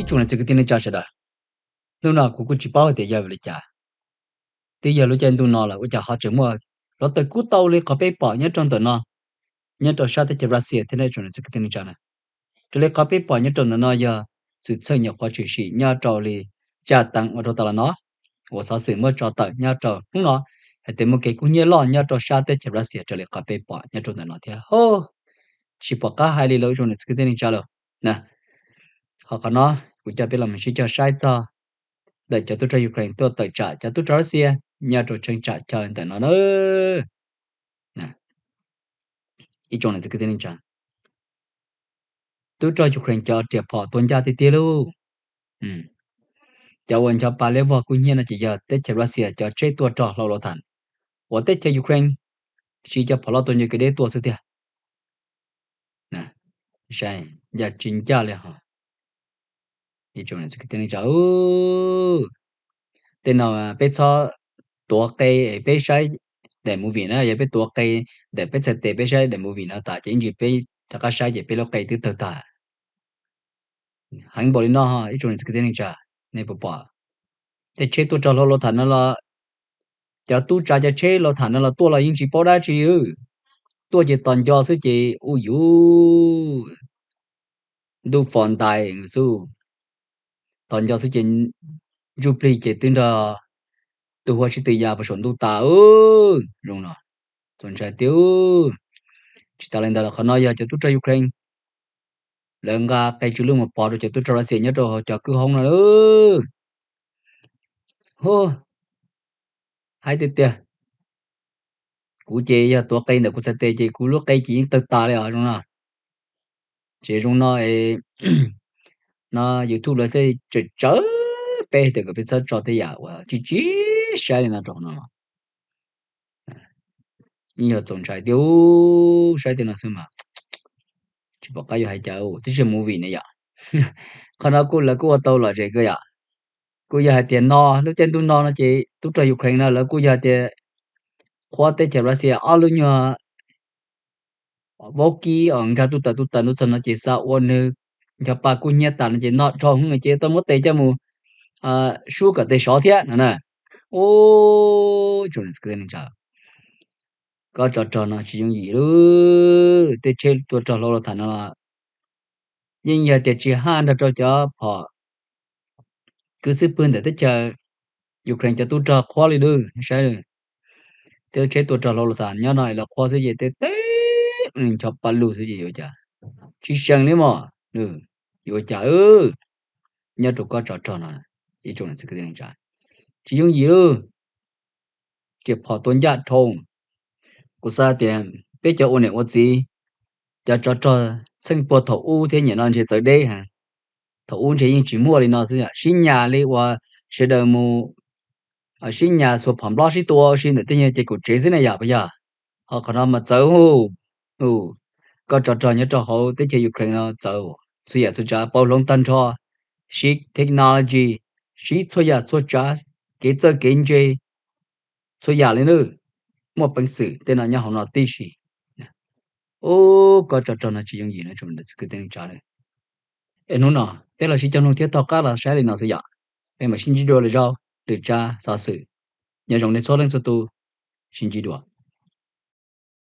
Ib tsoom niam txiv kwv tij neej tsa sawv daws, ntu no kuv kuj tsis paub hais tias yog vim li cas, twb yog lub caij ntuj no lawm ua cas ho tseem muaj hluav taws kub tau li qhov peb pom nyob rau ntawm no, nyob rau sab teb chaws Russia thiab ne tsoom niam txiv kwv tij neej tsa na. Raws li qhov peb pom nyob rau ntawm no yog xwm txheej nyuam qhuav tshwm sim nyob rau li xya teev ua rau tas los no, uas xov xwm muab tso tawm nyob rau hnub no, hais tias muaj kev kub hnyiab loj nyob rau sab teb chaws Russia raws li qhov peb pom nyob rau ntawm no thiab. Tsis pom qab hais li lawm ib tsoom niam txiv kwv tij neej tsa lawm na. Ho qhov no kuv coj peb los mus sib cog saib txog ntawm cov tub rog Ukraine tuaj tawm tsam cov tub rog Russia nyob rau cheeb tsam chaw ntawm no na. Ib tsoom niam txiv kwv tij neej tsa, tub rog Ukraine cov riam phom tua ncaj tiag tiag lauj. Cov uas ncho pa liab vog kub hnyiab no ces yog teb chaws Russia cov tsheb tua rog hlau lov tham, uas teb chaws Ukraine siv cov phom loj tua ncua kev deb tua xwb tiag. Ncaj tsis ncaj li hos. Tej no peb txhob tuav qe, peb saib daim movie na, yog peb tuav qe ntawm peb txhais tes peb saib daim movie no tas ces ib ntsis peb rov qab saib ces peb lub qe twb tawg tag. Heev npaum li no ho ib tsoom niam txiv kwv tij neej tsa, nej puas pom? Tej tsheb tuaj rog hlau lov tham no los, cov tub tsav cov tsheb lov tham no los tuaj los yeej tsis paub dab tsi, tuaj ces tos nco xwb ces u yuv, ntuj fos ntais xwb, tos nco xwb ces ntsuj plig ces twb nrog tus huab sib tw ya puas saum ntuj tas. Zoo no txaus ntshai tiag. Tsis tas li ntawd los qhov no yog cov tub rog Ukraine lawv nqa qe tsw lwj mus pov rau cov tub rog Russia nyob rau hauv cov kwj hoob no lawm. Hu, hais tiag tiag, kuv ces yog tuav qe ntawm kuv txhais tes ces kuv lub qe ces yeej tawg tas li os zoo no. Ces zoo no, no YouTube lawv thiaj tsawm tsawv peb tias kom peb txhob tso tej yam uas tsis tsis saib li no rau hauv no. Yeej yog txaus ntshai tiag, saib tej no xwb mas tsis pom qab yuav hais cas, twb tsis yog movie ne yom. Qhov no kuj lawv kuj ua tau lom zem kawg yom. Kuj yog hais tias no lub caij ntuj no no ces tub rog Ukraine no lawv kuj yog hais tias qhuab teb chaws Russia ob lub nyuag vaub kib os nkag tub tawm tub tawm nub txog no ces xa ua nws ncho pa kub hnyiab tas no ces noj dhau hwv ces tau muab tes coj mus sub kom tes sov thiab no na. Ub, tsoom niam txiv kwv tij neej tsa, kob tsov rog no tsis yooj yim lawm. Tej tsheb tua rog hlau los tham no los yeej yog tias tsis haj nrog rau cov phom kwv xwb pwg ntawm teb chaws Ukraine cov tub rog qhuab li lawm, saib. Tej tsheb tua rog hlau los tham nyob no los qhuab xwb ces tej teb ncho pa lug xwb ces yuav cas, tsis seem li mog, yuav cas, nyob rau kob tsov rog no, ib tsoom niam txiv kwv tij neej tsa, tsis yooj yim lawm. Riam phom tua ncaj dhau. Kuv xav tias peb cov ua niam ua txiv, cov tsov rog txheej puag thaum ub thiab nim no ntshe txawv deb heev. Thaum ub ntshe yeej tsis muaj li no xwb, sib nyas li uas sawv daws mus sib nyas xuas phom nplob sib tua si ntawm tej nyuag ces kaum tsev xwb na yom, puas yog? Ho qhov no mas txawv, kob tsov rog nyob rau hauv teb chaws Ukraine no txawv, txhua yam txhua tsav pauv hloov tag nrho, siv technology, siv txhua yam txhua tsav, kev txawj kev ntse, txhua yam li na, muaj peev xwm tej no nyob hauv no tib si. Ub, kob tsov rog no tsis yooj yim no tsoom niam txiv kwv tij neej tsa. Es hnub no peb los sib cog nug thiab taug qab los saib li no xwb yom. Peb mam sib ntsib dua lwm zaus lwm tsab xov xwm. Nyob zoo nej txhua leej txhua tus, sib ntsib dua.